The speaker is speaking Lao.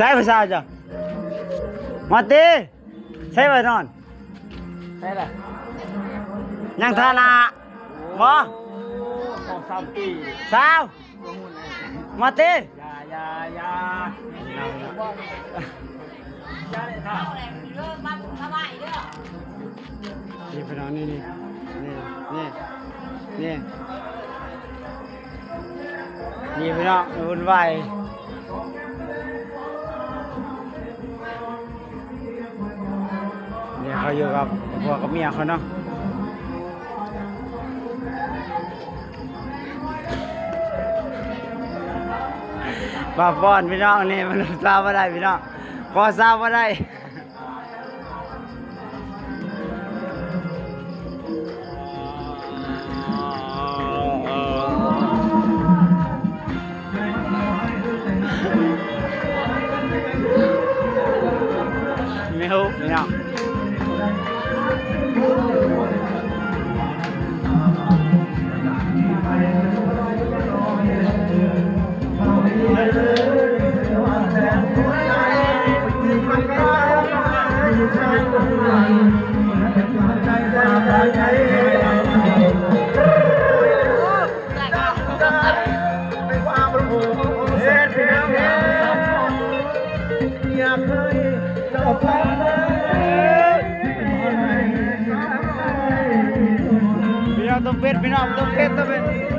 ໃສຜູ້ສາວເຈົ້າ? ມາຕິ ໃສວ່ານອນ? ໃສລະ? ຍັງທ່າໜ້າບໍ່? ສອງສາມປີ ສາວ ມາຕິ ຢ່າ ຢ່າ ຢ່າ ນີ້ພີ່ນ້ອງ ນີ້ ນີ້ ນີ້ ນີ້ ນີ້ພີ່ນ້ອງ ວຸ່ນວາຍ ນີ້ເຂົາຢູ່ກັບຜົວກັບເມຍເຂົາເນາະ ບາບອນພີ່ນ້ອງ ນີ້ມັນສາວບໍ່ໄດ້ພີ່ນ້ອງ ຂໍສາວບໍ່ໄດ້. ແມ່ນ ພີ່ນ້ອງ. ພີ່ນ້ອງ ຕົ້ມເຜັດ ພີ່ນ້ອງ ຕົ້ມເຜັດ ຕົ້ມເຜັດ.